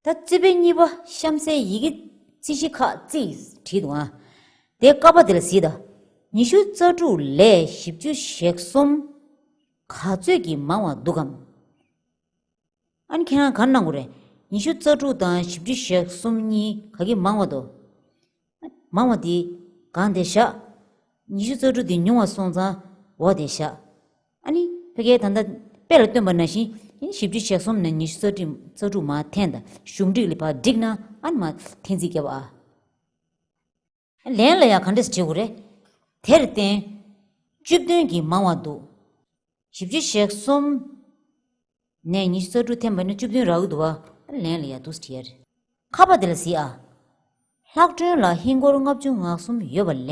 ད་རྩིས་དཔེ་གཉིས་པ་གཤམ་གསལ་ཡི་གེ་རྩིས་གཞི་ཁག་རྩིས་བྲིས་འདུག་ཨ། དེ་ཀ་པ་དེ་ལ་གཟིགས་དང་། ཉི་ཤུ་རྩ་དྲུག་ལས་བཞི་བཅུ་ཞེ་གསུམ་ག་ཚོད་ཀྱིས་མང་བ་འདུག་གམ། ཨ་ནི་ཁྱེད་རང་ག་རེ་གནང་དགོས་རེད། ཉི་ཤུ་རྩ་དྲུག་དང་བཞི་བཅུ་ཞེ་གསུམ་གཉིས་ག་གིས་མང་བ་འདུག་མང་བ་དེ་གང་དེ་བཞག་ཉི་ཤུ་རྩ་དྲུག་དེ་ཉུང་བ་སོང་ཙང་འོ་དེ་བཞག་ཨ་ནི་ཕ་གིའི་ད་ལྟ་དཔེ་ལ་སྟོན་པ་ནང་བཞིན་ཨ་ནི་བཞི་བཅུ་ཞེ་གསུམ་ནས་ཉི་ཤུ་རྩ་དྲུག་རྩ་དྲུག་མར་འཐེན་དང་གཞུང་འགྲིག་ལ་ཕར་བསྒྲིགས་ན་ཨ་ནི་མར་འཐེན་རྩིས་བརྒྱབ་ཨ། ལན་ལ་ཡང་ག་འདྲས་བྲིས་དགོས་རེད། དེར་བརྟེན། བཅུ་བདུན་གྱིས་མང་བ་འདུག་བཞི་བཅུ་ཞེ་གསུམ་ནས་ཉི་ཤུ་རྩ་དྲུག་འཐེན་པ་ནི་བཅུ་བདུན་རག་གི་འདུག་བ། ལན་ལ་ཡང་འདུག་སེ་བྲིས་ཡ་རེད། ཁ་པ་དེ་ལ་གཟིགས་ཨ། ལྷག་གྲོན་ལ་ཧིན་སྒོར་ལྔ་བཅུ་ང་གསུམ་ཡོད་པ་ལས།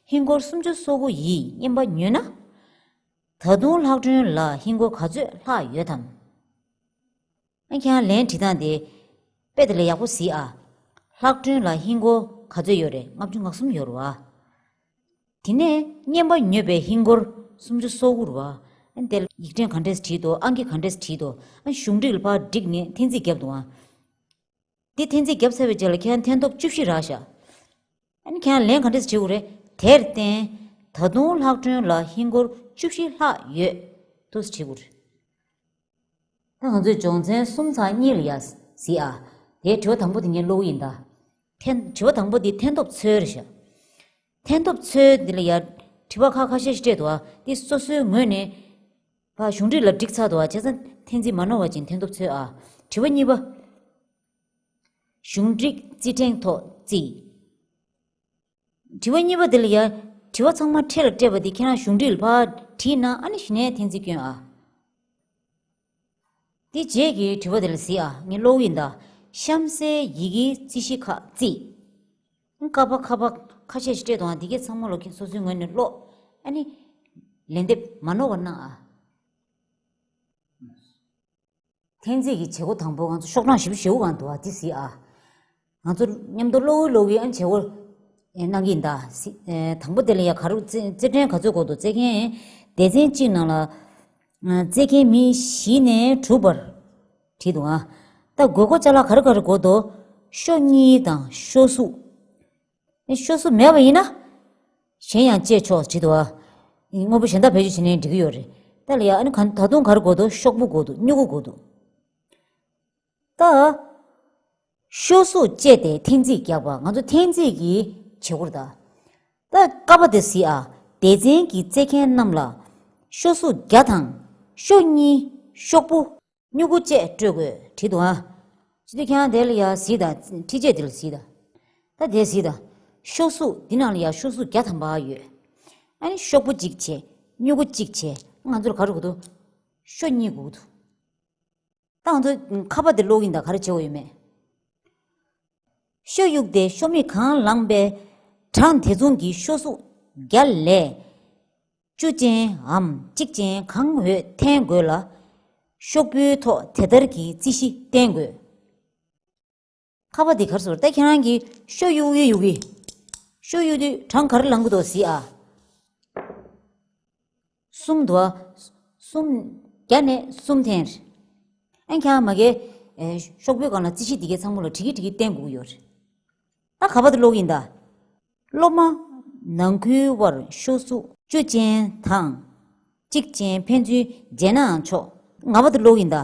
ཧིན་སྒོར་སུམ་ཅུ་སོ་དགུ་ཡིས་རྔན་པ་ཉོས་ན། ད་དུང་ལྷག་གྲོན་ལ་ཧིན་སྒོར་ག་ཚོད་ལྷག་ཡོད་དམ། ཨ་ཁྱེད་རང་ལན་བྲིས་སྟངས་དེ། དཔེ་དེ་ལ་ཡག་པོ་གཟིགས་ཨ། ལྷག་གྲོན་ལ་ཧིན་སྒོར་ག་ཚོད་ཡོད་རེད། ལྔ་བཅུ་ང་གསུམ་ཡོད་རེད་བ། དེ་ནས་རྔན་པ་ཉོས་པའི་ཧིན་སྒོར་སུམ་ཅུ་སོ་དགུ་རེད་བ། ཨ་དེ་ལ་ཡིག་ཕྲེང་ག་འདྲས་བྲིས་འདུག་ཨང་ཀི་ག་འདྲས་བྲིས་འདུག་ཨ་གཞུང་འགྲིག་ལ་ཕར་བསྒྲིགས་ནས་འཐེན་རྩིས་བརྒྱབ་འདུག་ཨ། འདི་འཐེན་རྩིས་བརྒྱབ་ཚར་བའི་རྗེས་ལ་ཁྱེད་རང་འཐེན་ཐོབ་བཅུ་བཞི་རག་ཤག་ཨ་ནི་ཁྱེད་རང་ལན་ག་འདྲས་བྲིས་དགོས་རེད། དེར་བརྟེན། ད་དུང་ལྷག་གྲོན་ལ་ཧིན་སྒོར་བཅུ་བཞི་ལྷག་ཡོད། འདུག་སེ་བྲིས་དགོས་རེད། ད་ང་ཚོས་སྦྱོང་ཚན་གསུམ་ཚེག་གཉིས་ལ་ཡ་གཟིགས་ཨ། དེའི་དྲི་བ་དང་པོ་དེ་ངས་ཀློག་གི་ཡིན་ད། འཐེན་དྲི་བ་དང་པོ་དེ་འཐེན་ཐོབ་ཚོད་རེད་ཤག་འཐེན་ཐོབ་ཚོད་འདི་ལ་ཡ་དྲི་བ་ཁག་ཁ་ཤས་ཤིག་སྤྲད་འདུག་ཨ། འདི་སོ་སོའི་ངོས་ནས་ཕར་གཞུང་འགྲིག་ལ་བསྒྲིགས་ཚར་འདུག་ཨ། བྱས་ཙང་འཐེན་རྩིས་མ་ནོར་བ་ཅན་འཐེན་ཐོབ་ཚོད་ཨ། དྲི་བ་གཉིས་པ། གཞུང་འགྲིག་རྩིས་ཕྲེང་ཐོག་རྩིས། དྲི་བ་གཉིས་པ་འདི་ལ་ཡ། དྲི་བ་ཚང་མ་ཕྲད་ལ་སྤྲད་པ་འདི་ཁྱེད་རང་གཞུང་འགྲིག་ལ་ཕར་བྲིས་ན་ཨ་ནི་གཞི་ནས་འཐེན་རྩིས་སྐྱོན་ཨ། དེ་རྗེས་ཀྱི་དྲི་བ་དེ་ལ་གཟིགས་ཨ། ངས་ཀློག་གི་ཡིན་ད། གཤམ་གསལ་ཡི་གེའི་རྩིས་གཞི་ཁག་རྩིས། ཀ་པ་ཁ་པ་ཁ་ཤས་ཤིག་སྤྲད་འདུག་ཨ། འདི་གའི་ཚང་མ་ལོ་ཁྱེད་སོ་སོའི་ངོས་ནས་ཀློག་ཨ་ནི། ལན་འདེབས་མ་ནོར་བ་གནང་ཨ། འཐེན་རྩིས་ཀྱི་བྱེད་སྒོ་དང་པོ་ང་ཚོ་ཤོག་གྲངས་བཞི་བཅུ་ཞེ་དགུ་སྒང་འདུག་ཨ། འདི་གཟིགས་ཨ། ང་ཚོ་མཉམ་དུ་ཀློག་གི་ཀློག་གི་ཨ་ནི་བྱེད་སྒོ་ཨེ་གནང་གི་ཡིན་ད། གཟིགས་ཨེ་དང་པོ་དེ་ལ་ཡ་ག་རེ་རྩེ་རྩེ་ཕྲེང་ག་ཚོད་དགོས་འདུག་རྩེ་མཁན་སྡེ་ཚན་གཅིག་ནང་ལ་ཨ་རྩེ་མཁན་མི་བཞི་ནས་དྲུག་བར་བྲིས་འདུག་ཨ། ད་དགོས་མཁོ་ཅ་ལག་ག་རེ་ག་རེ་དགོས་འདུག་ཤོ་གཉིས་དང་ཤོ་གཟུགས། ཨེ་ཤོ་གཟུགས་མེད་པ་ཡིན་ན་གཞན་ཡང་སྤྱད་ཆོག་བྲིས་འདུག་ཨ། དངོས་པོ་གཞན་དག་བེད་སྤྱོད་བྱས་ནའི་འགྲིག་གི་ཡོད་རེད། ད་ལ་ཡ་ཨ་ནི་ག་ད་དུང་ག་རེ་དགོས་འདུག་ཤོག་བུ་དགོས་འདུག་སྨྱུ་གུ་དགོས་འདུག་ད། ཤོ་གཟུགས་སྤྱད་དེ་འཐེན་རྩིས་རྒྱག་པ་ང་ཚོ་འཐེན་རྩིས་ཀྱི་བྱེད་སྒོ་རེད་ད། ད་ཀ་པ་དེ་གཟིགས་ཨ། སྡེ་ཚན་གྱི་རྩེ་མཁན་རྣམས་ལ་ཤོ་གཟུགས་བརྒྱ་དང་ཤོ་གཉིས་ཤོག་བུ་སྨྱུ་གུ་བཅས་སྤྲོད་དགོས་བྲིས་འདུག་ཨ། སྤྱི་འཐུས་ཁྱེད་རང་དེ་ལ་ཡ་གཟིགས་དང་ཁྲིད་ཆས་དེ་ལ་གཟིགས་དང་། ད་དེ་གཟིགས་དང་། ཤོ་གཟུགས་འདི་ནང་ལ་ཡ་ཤོ་གཟུགས་བརྒྱ་ཐམ་པ་ཡོད། ཨ་ནི་ཤོག་བུ་གཅིག་བྱས་སྨྱུ་གུ་གཅིག་བྱས་ང་ཚོར་ག་རེ་དགོས་འདུག་ཤོ་གཉིས་དགོས་འདུག་ད་ང་ཚོ་ཁ་པར་དེ་ཀློག་གིན་ད་ག་རེ་བྱེད་དགོས་ཡོད་མེད། ཤོ་གཡུགས་ཏེ་ཤོ་མིག་གང་ལངས་པའི་གྲངས་དེ་མཚུངས་ཀྱི་ཤོ་གཟུགས་བརྒྱ་ལས་བཅུ་ཅན་འམ་གཅིག་ཅན་གང་འོས་འཐེན་དགོས་ལ། ཤོག་བུའི་ཐོག་དེ་ལྟར་གྱི་རྩིས་གཞི་བསྟན་དགོས། ཁ་པར་འདི་གར་སོང་ད་ཁྱེད་རང་གིས་ཤོ་གཡུག་གི་གཡུག་གི་ཤོ་གཡུག་དུས་གྲངས་ག་རེ་ལངས་གི་འདུག་གཟིགས་ཨ། གསུམ་འདུག་ཨ། གསུམ། བརྒྱ་ནས་གསུམ་འཐེན་རེད། ཨན་ཁྱང་མ་གའི་ཤོག་བུའི་སྒང་ལ་རྩིས་གཞི་འདི་གའི་ཚང་མ་ལ་བྲིས་ཀྱི་བྲིས་ཀྱི་བསྟན་དགོས་ཀྱི་ཡོད་རེད། ད་ག་པར་དུ་ཀློག་གི་ཡིན་ད། སློབ་མ་ནང་ཁུལ་དབར་ཤོག་གཟུགས་བཅུ་ཅན་དང་གཅིག་ཅན་ཕན་ཚུན་བརྗེས་ནའང་ཆོག་ལྔ་པ་དུ་ཀློག་གི་ཡིན་ད།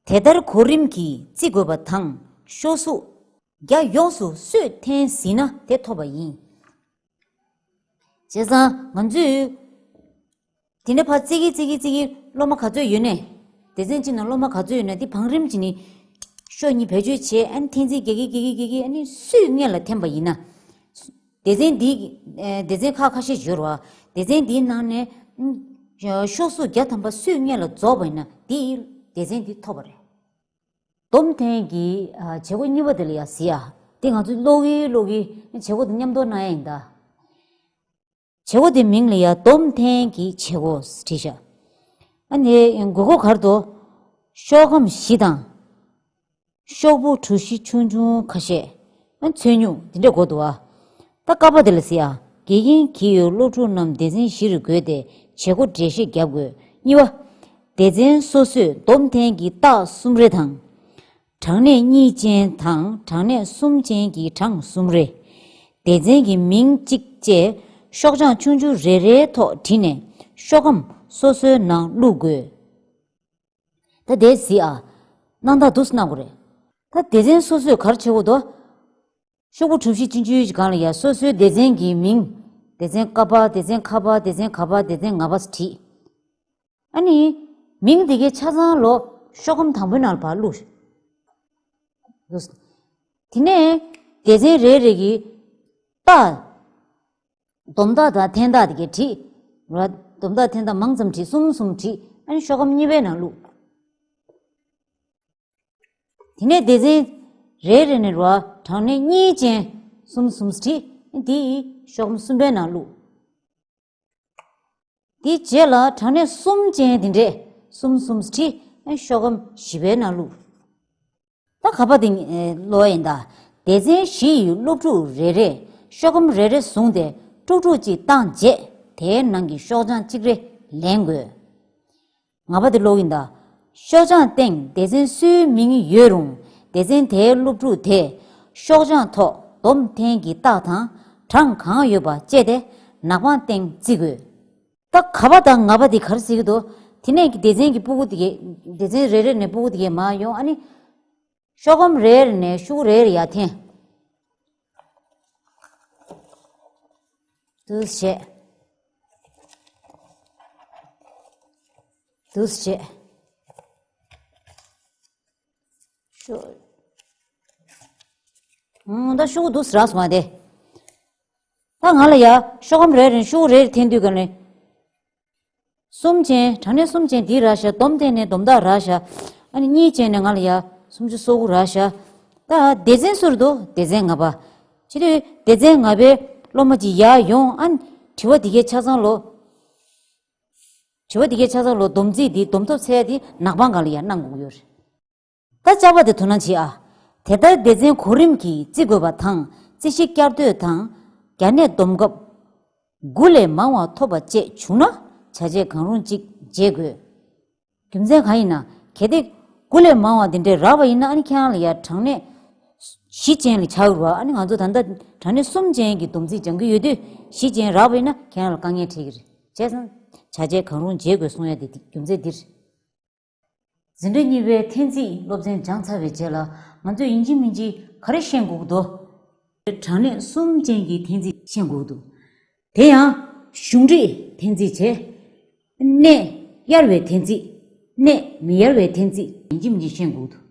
དེ་ལྟར་གོ་རིམ་གྱིས་བརྩི་དགོས་པ་དང་ཤོག་གཟུགས་བརྒྱ་ཡོངས་སུ་སུས་འཐེན་ཟིན་ན་དེ་ཐོབ་པ་ཡིན། བྱས་ཙང་ང་ཚོས་དེ་ནས་ཕར་བརྩི་གི་བརྩི་གི་བརྩི་གི་སློབ་མ་ག་ཚོད་ཡོད་ནས། སྡེ་ཚན་གཅིག་ནང་སློབ་མ་ག་ཚོད་ཡོད་ནས་དེ་བང་རིམ་གཅིག་ནས་ཤོ་གཉིས་བེད་སྤྱོད་བྱས་ཨ་ནི་འཐེན་རྩིས་རྒྱག་གི་རྒྱག་གི་རྒྱག་གི་ཨ་ནི་སུས་སྔོན་ལ་འཐེན་པ་ཡིན་ན། སྡེ་ཚན་འདིའི་སྡེ་ཚན་ཁག་ཁ་ཤས་ཡོད་རེད་བ། སྡེ་ཚན་འདིའི་ནང་ནས་ཤོག་གཟུགས་བརྒྱ་ཐམ་པ་སུས་སྔོན་ལ་རྫོགས་པ་ཡིན་ན་དེ་ཡིས་སྡེ་ཚན་འདི་ཐོབ་པ་རེད། སྡོམ་འཐེན་གྱི་བྱེད་སྒོ་གཉིས་པ་དེ་ལ་ཡ་གཟིགས་ཨ། དེ་ང་ཚོས་ཀློག་གི་ཀློག་གི་བྱེད་སྒོ་དེ་མཉམ་དུ་གནང་ཡ་ཡིན་ད། བྱེད་སྒོ་དེ་མིང་ལ་ཡ་སྡོམ་འཐེན་གྱི་བྱེད་སྒོ་བྲིས་ཤག་ཨ་ནི་དགོས་མཁོ་ག་རེ་འདུག་ཤོག་སྒམ་བཞི་དང་། ཤོག་བུ་གྲུ་བཞི་ཆུང་ཆུང་ཁ་ཤས། ཨ་ཚོན་སྨྱུག་འདི་འདྲ་དགོས་འདུག་ཨ། ད་ཀ་པ་དེ་ལ་གཟིགས་ཨ། དགེ་རྒན་གྱིས་ཡོད་སློབ་ཕྲུག་རྣམས་སྡེ་ཚན་བཞིར་བགོས་ཏེ་བྱེད་སྒོ་འགྲེལ་བཤད་བརྒྱབ་དགོས། གཉིས་པ། སྡེ་ཚན་སོ་སོས་སྡོམ་འཐེན་གྱི་རྟགས་གསུམ་རེ་དང་། གྲངས་གནས་གཉིས་ཅན་དང་གྲངས་གནས་གསུམ་ཅན་གྱི་གྲངས་གསུམ་རེ། སྡེ་ཚན་གྱི་མིང་གཅིག་བཅས་ཤོག་བྱང་ཆུང་ཆུང་རེ་རེའི་ཐོག་བྲིས་ནས་ཤོག་སྒམ་སོ་སོའི་ནང་བླུག་དགོས། ད་དེ་གཟིགས་ཨ། སྣང་དག་འདུག་སེ་གནང་དགོས་རེད། ད་སྡེ་ཚན་སོ་སོས་ག་རེ་བྱེད་དགོས་འདུག་ཤོག་བུ་གྲུ་བཞི་ཆུང་ཆུང་ཞིག་སྒང་ལ་ཡ་སོ་སོའི་སྡེ་ཚན་གྱི་མིང་། སྡེ་ཚན་ཀ་པ། སྡེ་ཚན་ཁ་པ། སྡེ་ཚན་ག་པ། སྡེ་ཚན་ང་པ་བྲིས། ཨ་ནི། མིང་དེ་གའི་ཆ་ཚང་ལོ་ཤོག་སྒམ་དང་པོའི་ནང་ལ་ཕར་བླུགས། དེ་ནས་སྡེ་ཚན་རེ་རེ་གི་རྟགས། སྡོམ་རྟགས་དང་འཐེན་རྟགས་དེ་གའི་བྲིས། ར། སྡོམ་རྟགས་འཐེན་རྟགས་མང་ཙམ་བྲིས། གསུམ་གསུམ་བྲིས། ཨ་ནི་ཤོག་སྒམ་གཉིས་པའི་ནང་བླུགས། དེ་ནས་སྡེ་ཚན་རེ་རེ་ནས་ར་གྲངས་གནས་གཉིས་ཅན་གསུམ་གསུམ་བྲིས། ཨ་ནི་དེ་ཡི་ཤོག་སྒམ་གསུམ་པའི་ནང་བླུགས། དེའི་རྗེས་ལ་གྲངས་གནས་གསུམ་ཅན་དེ་འདྲས་གསུམ་གསུམ་བྲིས། ཨ་ནི་ཤོག་སྒམ་བཞི་པའི་ནང་བླུགས། ད་ག་པ་དེ་ཀློག་ཡིན་ད། སྡེ་ཚན་བཞི་ཡི་སློབ་ཕྲུག་རེ་རེས་ཤོག་སྒམ་རེ་རེ་བཟུང་སྟེ་དཀྲུག་དཀྲུག་ཅིག་བཏང་རྗེས་དེའི་ནང་གི་ཤོག་བྱང་གཅིག་རེ་ལེན་དགོས། ལྔ་པ་དེ་ཀློག་ཡིན་ད། ཤོག་བྱང་སྟེང་སྡེ་ཚན་སུའི་མིང་ཡོད་རུང་སྡེ་ཚན་དེའི་སློབ་ཕྲུག་དེས་ཤོག་བྱང་ཐོག་སྡོམ་འཐེན་གྱི་རྟགས་དང་གྲངས་གང་ཡོད་པ་བཅས་ཏེ་ནག་པང་སྟེང་བརྩི་དགོས། ད་ག་པ་དང་ལྔ་པ་དེ་ག་རེ་ཟེར་གྱི་འདུག་དེ་ནས་ཀྱི་སྡེ་ཚན་གྱི་སྤུ་གུ་དེ་གས། སྡེ་ཚན་རེ་རེ་ནས་སྤུ་གུ་དེ་གས་མར་ཡོང་། ཨ་ནི། ཤོག་སྒམ་རེ་རེ་ནས་ཤོག་གུ་རེ་རེ་ཡར་འཐེན། འདུག་སེ་བྱས། འདུག་སེ་བྱས། ཤོག་ཨང་། ད་ཤོག་གུ་འདུག་སེ་རག་སོང་བ་དེ། ད་ང་ལ་ཡ་ཤོག་སྒམ་རེ་རེ་ནས་ཤོག་གུ་རེ་རེ་འཐེན་དུས་ག་ནས། གསུམ་ཅན། གྲངས་གནས་གསུམ་ཅན་འདི་རག་ཤག་སྡོམ་འཐེན་ནས་སྡོམ་རྟགས་རག་ཤག་ཨ་ནི་གཉིས་ཅན་ནས་ང་ལ་ཡ་སུམ་ཅུ་སོ་དགུ་རག་ཤག་ད་སྡེ་ཚན་སུ་རེད་འདུག་སྡེ་ཚན་ལྔ་པ། བྱེད་དུས་སྡེ་ཚན་ལྔ་པའི་སློབ་མ་ཅིག་ཡར་ཡོང་། ཨ་ནི་དྲི་བ་འདི་གའི་ཆ་ཚང་ལོ། དྲི་བ་འདི་གའི་ཆ་ཚང་ལོ། སྡོམ་རྩིས་འདི་སྡོམ་ཐོབ་ཚད་འདི་ནག་པང་སྒང་ལ་ཡར་གནང་དགོས་ཀྱི་ཡོད་རེད། ད་ཅ་བ་དེ་དོ་སྣང་བྱེད་ཨ། དེ་ལྟར་སྡེ་ཚན་གོ་རིམ་གྱིས་བརྩི་དགོས་པ་དང་། རྩིས་གཞི་བསྐྱར་ཟློས་དང་། རྒྱ་ནད་སྡོམ་སྐབས་དགུ་ལས་མང་བ་ཐོབ་པ་བཅས་བྱུང་ན། བྱ་བྱེད་གང་རུང་གཅིག་བྱེད་དགོས། རྒྱུ་མཚན་གང་ཡིན་ན། གལ་ཏེ་དགུ་ལས་མང་བ་འདི་འདྲའི་རག་པ་ཡིན་ན། ཨ་ནི་ཁྱེད་རང་ལ་ཡ་གྲངས་གནས་བཞི་ཅན་ལ་ཆགས་ཡོད་རེད་བ། ཨ་ནི་ང་ཚོ་ད་ལྟ་གྲངས་གནས་གསུམ་ཅན་གྱི་སྡོམ་རྩིས་སྦྱང་གི་ཡོད་དུས། བཞི་ཅན་རག་པ་ཡིན་ན་ཁྱེད་རང་ལ་དཀའ་ངལ་འཕྲད་ཀྱི་རེད། བྱས་ཙང་བྱ་བྱེད་གང་རུང་བྱེད་དགོས་གསུང་ཡ་དེ་རྒྱུ་མཚན་འདི་རེད། འཛིན་གྲྭ་གཉིས་པའི་འཐེན་རྩིས་སློབ་ཚན་སྦྱངས་ཚར་བའི་རྗེས་ལ། ང་ཚོས་ཡིན་གཅིག་མིན་གཅིག་ག་རེ་ཤེས་དགོས་ཀྱི་འདུག་གྲངས་གནས་གསུམ་ཅན་གྱི་འཐེན་རྩིས་ཤེས་དགོས་ཀྱི་འདུག་དེ་ཡང་གཞུང་འབྲེལ་འཐེན་རྩིས་བྱས། གནས་གཡར་བའི་འཐེན་རྩིས། གནས་མི་གཡར་བའི་འཐེན་རྩིས། ཡིན་གཅིག་མིན་གཅིག་ཤེས་དགོས་ཀྱི་འདུག